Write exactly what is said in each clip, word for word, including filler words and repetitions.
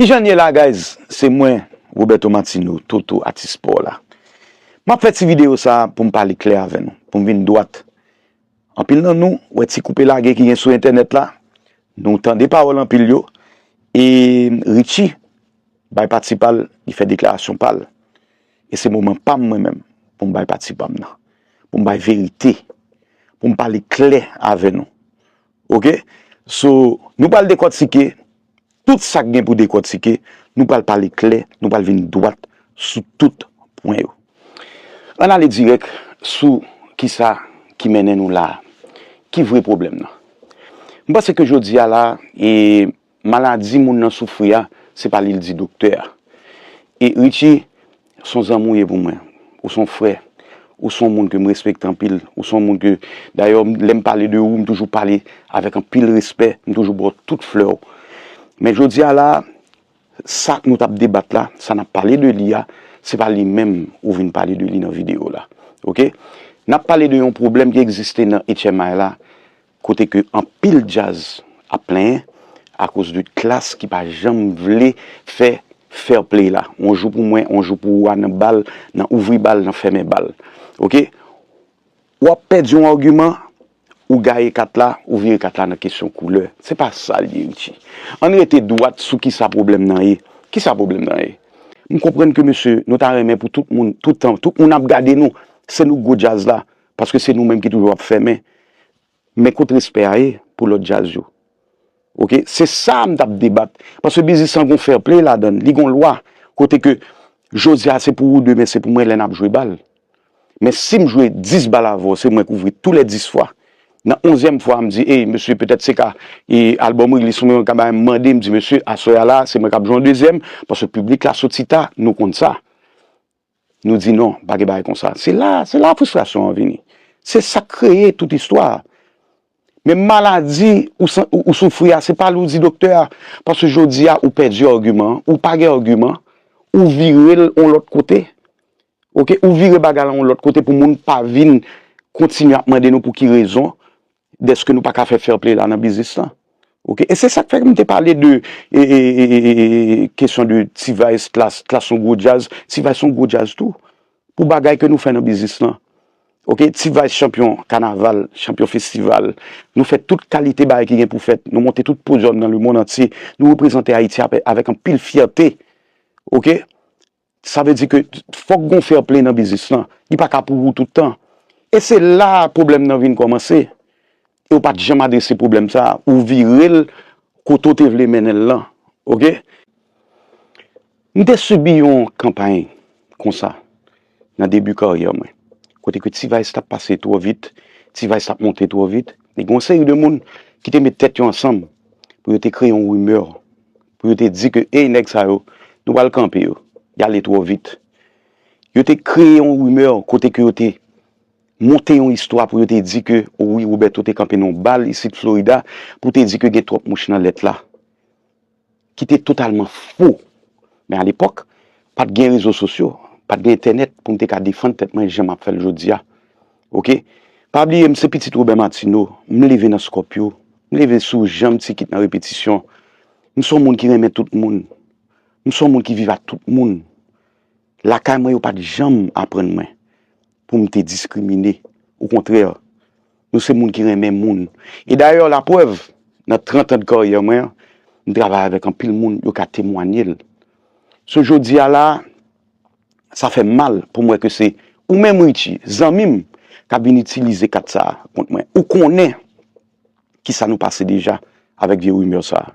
Kijan n ye la, guys? Se mwen, Roberto Martino, Toto, atis spò la. M ap fè ti videyo sa a pou m pale klè avè nou, pou m vin dwat. Anpil nan nou wè ti koupe lage ki gen sou entènèt la, nou tande pawòl anpil yo, e Richie bay pati pa l, li fè deklarasyon pa l. E se moman pa m mwen menm pou m bay pati pa m nan, pou m bay verite, pou m pale klè avè nou. Oke? So, nou pral dekòtike tout sa k gen pou dekòtike, nou pral pale klè, nou pral vin dwat sou tout pwen yo. Ann ale dirèk sou kisa ki mennen nou la a. Ki vre pwoblèm nan? M panse ke jodi a la, e, maladi moun nan soufri a, se pa li l di doktè a. E Richie, se yon zanmi w ye pou mwen. Ou se yon frè. Ou se yon moun ke m respekte anpil. Ou se yon moun ke, dayè, lè m pale de ou, m toujou pale avèk anpil respè. M toujou ba w tout flè w. Men jodi a la, sa nou t ap debat la, sa n ap pale de li a, se pa li menm ou vin pale de li nan videyo la. Oke? N ap pale de yon pwoblèm ki egziste nan H M I la, kote ke anpil djaz ap plenyen akoz de klas ki pa janm vle fè fair play la. On jou pou mwen, on jou pou ou a nan bal, nan ouvri bal, nan fèmen bal. Oke? W ap pèdi yon agiman, ou gaye kat la, ou vire kat la nan kesyon koulè. Se pa sa l ye, Richie. Ann rete dwat sou kisa pwoblèm nan ye. Kisa pwoblèm nan ye? M konprann ke, mesye, nou ta renmen pou tout moun, tout tan, tout moun ap gade nou, se nou k gwo djaz la, paske se nou menm ki toujou ap fèmen. Men kot respè a ye pou lòt djaz yo? Oke? Se sa m t ap debat. Paske biznis lan gon fair play ladan l, li gon lwa. Kote ke jodi a se pou ou, demen se pou mwen lè n ap jwe bal. Men si m jwe dis bal avè w, se mwen k ouvri tou lè dis fwa. Nan onzyèm fwa, m di, ey, mesye, petèt se ka, e, album release mwen ka bay m mande, m di, mesye, aswè a la, se mwen k ap jwe yon dezyèm, paske piblik la soti ta, nou konn sa. Nou di non, pa gen bagay konsa. Se la, se la fristrasyon an vini. Se sa k kreye tout istwa a. Men maladi ou, san- ou, ou soufri a, se pa li w di doktè a. Paske jodi a, ou pèdi agiman an, ou pa gen agiman, ou vire l yon lòt kote. Oke, ou vire bagay la yon lòt kote pou moun pa vin kontinye ap mande nou pou ki rezon dèske nou pa ka fè fair play la nan biznis lan. Oke, e se sa k fè m te pale de e, e, e, e, e, e, kesyon de T-Vice, Klass, Klass yon gwo djaz, T-Vice yon gwo djaz tou. Pou bagay ke nou fè nan biznis lan. Oke, T-Vice chanpyon kanaval, chanpyon festival. Nou fè tout kalite bagay ki gen pou fèt. Nou monte tout podyòm nan lemonn antye. Nou reprezante Ayiti avè- avèk anpil fyète. Oke? Sa vle di ke fòk gon fair play nan biznis lan. Li pa ka pou ou tout tan. E se la pwoblèm nan vin kòmanse. E w pa t janm adrese pwoblèm sa a. Ou vire l kote w te vle mennen l lan. Oke? M te sibi yon kanpay konsa nan debi karyè mwen. Kote ke T-Vice t ap pase twò vit, T-Vice t ap monte twò vit. E gen yon seri de moun ki te met tèt yo ansanm pou yo te kreye yon rimè, pou yo te di ke, ey, nèg sa yo, nou pral kanpe yo. Y ale twò vit. Yo te kreye yon rimè kote ke yo te monte yon istwa pou yo te di ke, o wi, Roberto te kanpe nan yon bal isit Florida pou te di ke gen twòp mouch nan lèt la. Ki te totalman fo. Men alepòk, pa t gen rezo sosyo, pa t gen entènèt pou m te ka defann tèt mwen jan m ap fè l jodi a. Oke? Pa bliye, m se pitit Robert Martineau, m leve nan Scorpio, m leve sou janm ti kit nan repetisyon. M se yon moun ki renmen tout moun. M se yon moun ki viv ak tout moun. Lakay mwen, yo pa t janm aprann mwen pou m te diskrimine. Okontrè, nou se moun ki renmen moun. E dayè, laprèv, nan trant an de karyè mwen an, m travay avèk anpil moun, yo ka temwanye l. So, jodi a la, sa fè m mal pou m wè ke se ou menm, Richie, zanmi m, k ap vin itilize kat sa a kont mwen. Ou konnen kisa nou pase deja avèk vye rimè sa a.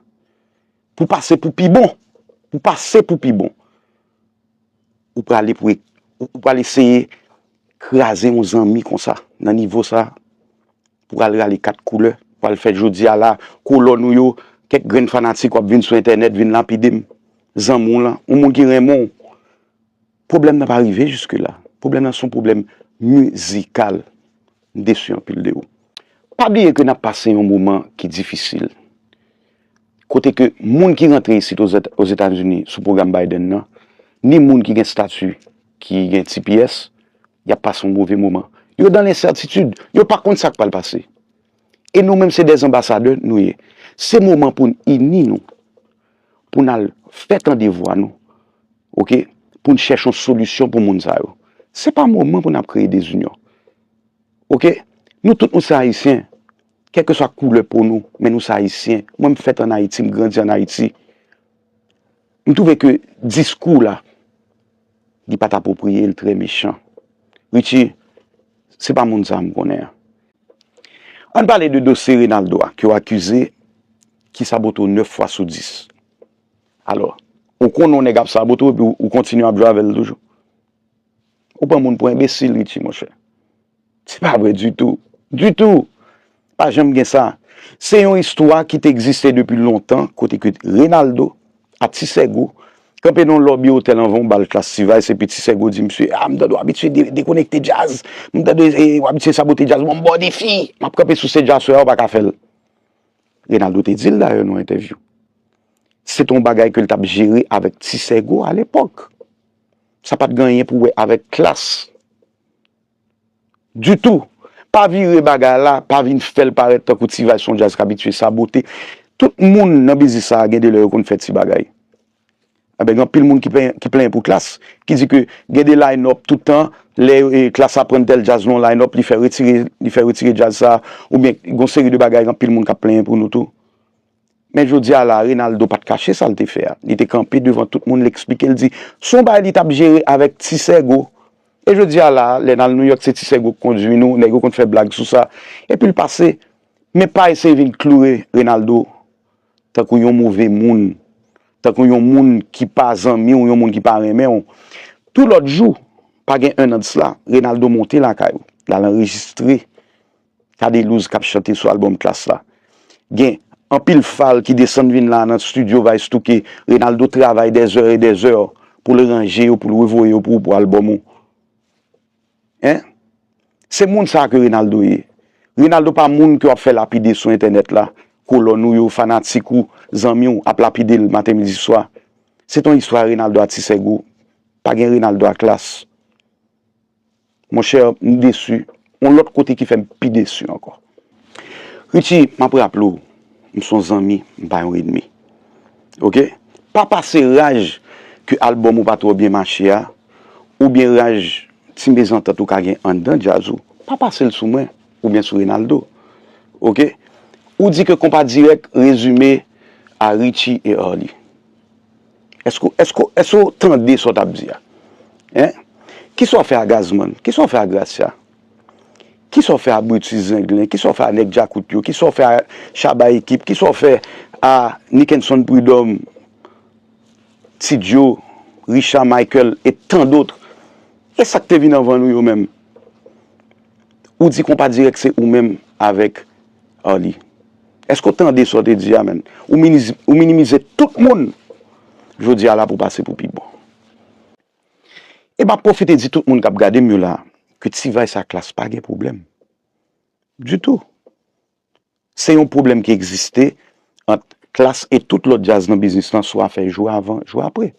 Pou pase pou pi bon. Pou pase pou pi bon. Ou prale pou, ou, ou pral eseye kraze yon zanmi konsa, nan nivo sa, pou pral rale kat koulè, pral fè jodi a la, kolòn ou yo, kèk grenn fanatik w ap vin sou entènèt, vin lapide m. Zanmi w lan, yon moun ki renmen w. Pwoblèm nan pa rive jiske la. Pwoblèm nan se yon pwoblèm mizikal. M desi anpil de ou. Pa bliye ke n ap pase yon moman ki difisil. Kote ke moun ki rantre isit Ozetazini sou pwogram Biden nan, ni moun ki gen stati, ki gen T P S, y ap pase yon move moman. Yo dan lensètitid, yo pa konn sa k pral pase. E nou menm se dè anbasadè nou ye. Se moman pou n ini nou. pou n al fè tande vwa nou, oke, pou n chèche yon solisyon pou moun sa yo. Se pa moman pou n ap kreye dezinyon. Oke? Nou tout nou se Ayisyen, kèlkeswa koulè po nou, men nou se Ayisyen. Mwen, m fèt ann Ayiti, m grandi ann Ayiti. M twouve ke diskou la, li pa t apwopriye, l trè mechan. Richie, se pa moun sa a m konnen an. Ann pale de dosye Reynaldo a, ke w akize, ki sabote w nèf fwa sou dis. Alò, ou konnen yon nèg ap sabote w, epi w, ou kontinye ap jwe avè l toujou. Ou pran moun pou enbesil, Richie, monchè. Se pa vre ditou. Ditou. Pa janm gen sa. Se yon istwa ki te egziste depi lontan, kote ke Reynaldo, a Ti Sègo, kanpe nan yon lòbi otèl anvan yon bal klas T-Vice, epi Ti Sègo di misye, "A, m tande w abitye de-, dekonekte djaz. M tande, e, w abitye sabote djaz. Bon, m ba w defi. M ap kanpe sou stage aswè a, ou pa ka fè l." Reynaldo te di l dayè nan yon entèvyou. Se te yon bagay ke l t ap jere avèk Ti Sègo alepòk. Sa pa t gen anyen pou wè avèk klas. Ditou. Pa vire bagay la, pa vin fè l parèt tankou T-Vice se yon djaz k abitye sabote. Tout moun nan biznis sa a gen de lè yo konn fè ti bagay. Enben, gen anpil moun ki plenyen, ki plenyen pou klas, ki di ke gen de line-up tout tan, lè, e, klas aprann tèl djaz nan yon line-up, li fè retire, li fè retire djaz sa, oubyen gen yon seri de bagay, gen anpil moun k ap plenyen pou nou tou. Men jodi a la, Reynaldo pa t kache sa l te fè a. Li te kanpe devan tout moun, l eksplike, l di, se yon bagay li t ap jere avèk Ti Sègo. E jodi a la, lè n al Nouyòk, se Ti Sègo k kondui nou, nèg yo konn fè blag sou sa. Epi l pase. Men pa eseye vin kloure Reynaldo tankou yon move moun, tankou yon moun ki pa zanmi w, yon moun ki pa renmen w. Tou lòt jou, pa gen en an de sila, Reynaldo monte lakay ou, l al anrejistre Cadelouse k ap chante sou albòm Klass la. Gen anpil fal ki desann vin la nan estidyo Vice Touke. Reynaldo travay des heures et des heures pou l ranje yo, pou l revoye yo pou ou, pou albòm ou. Hein? Se moun sa ke Reynaldo ye. Reynaldo pa moun ke w ap fè lapide sou entènèt la. Kolòn ou yo, fanatik ou, zanmi w ap lapide l maten, midi, swa. Se t on istwa Reynaldo a Ti Sègo. Pa gen Reynaldo a Klass. Monchè, m desi. On lòt kote ki fè m pi desi ankò. Richie, m ap raple w, m se yon zanmi, m pa yon ènmi. Oke? Pa pase raj ke albòm ou pa twò byen mache a, oubyen raj ti mezantant ou ka gen anndan djaz ou, pa pase l sou mwen, oubyen sou Reynaldo. Oke? Ou di ke Konpa Dirèk rezime a Richie e Arly. Èske, èske, èske w tande sa w t ap di a? Hein? Kisa w fè a Gazman? Kisa w fè a Gracia? Kisa w fè a Brutus Zenglen? Kisa w fè a nèg Djakout yo? Kisa w fè a Shabba Ekip? Kisa w fè a Nickenson Prud'homme, Ti Djo, Richard Michael e tant d'autres? E sa k te vin anvan nou yo menm? Ou di Konpa Dirèk se ou menm avèk Arly. Èske w tande sa w te di a, menn? Ou miniz-, ou minimize tout moun jodi a la pou pase pou pi bon. E m ap pwofite di tout moun k ap gade m yo la, ke T-Vice a Klass pa gen pwoblèm. Ditou. Se yon pwoblèm ki egziste ant Klass e tout lòt djaz nan biznis lan sou afè jou avan, jou apre.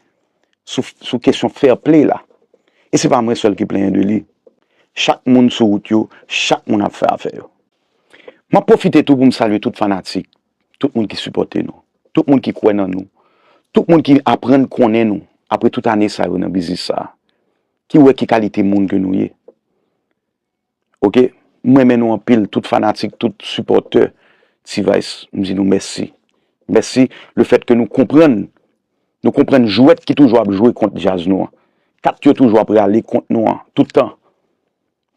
Sou, sou kesyon fair play la. E se pa mwen sèl ki plenyen de li. Chak moun sou wout yo, chak moun ap fè afè yo. M ap pwofite tou pou m salye tout fanatik, tout moun ki sipòte nou, tout moun ki kwè nan nou, tout moun ki aprann konnen nou apre tout ane sa yo nan biznis sa a, ki wè ki kalite moun ke nou ye. Oke? M renmen nou anpil, tout fanatik, tout sipòtè T-Vice. M di nou mèsi. Mèsi lefètke nou konprann, nou konprann jwèt ki toujou ap jwe kont djaz nou an. Kat yo toujou ap rale kont nou an, tout tan.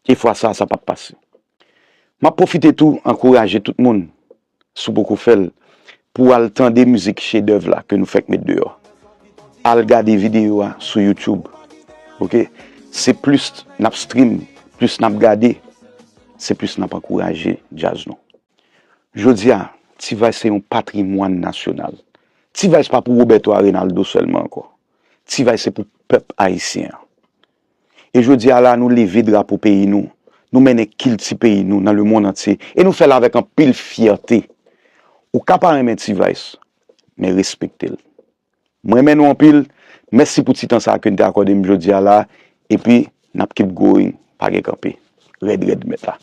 E fwa sa a, sa p ap pase. M ap pwofite tou ankouraje tout moun, si w poko fè l, pou w al tande mizik chedèv la ke nou fèk met deyò. Al gade videyo a sou YouTube. Oke? Se plis n ap stream, plis n ap gade, se plis n ap ankouraje djaz nou. Jodi a, T-Vice se yon patrimwàn nasyonal. T-Vice pa pou Roberto a Reynaldo sèlman ankò. T-Vice se pou pèp ayisyen an. E jodi a la, nou leve drapo peyi nou. Nou mennen kilti peyi nou nan lemonn antye. E nou fè l avèk anpil fyète. Ou ka pa renmen T-Vice, men respekte l. Mwen renmen nou anpil. Mèsi pou ti tan sa a ke n te akòde m jodi a la. Epi, n ap keep going. Pa gen kanpe. Rèd, rèd, mèt la.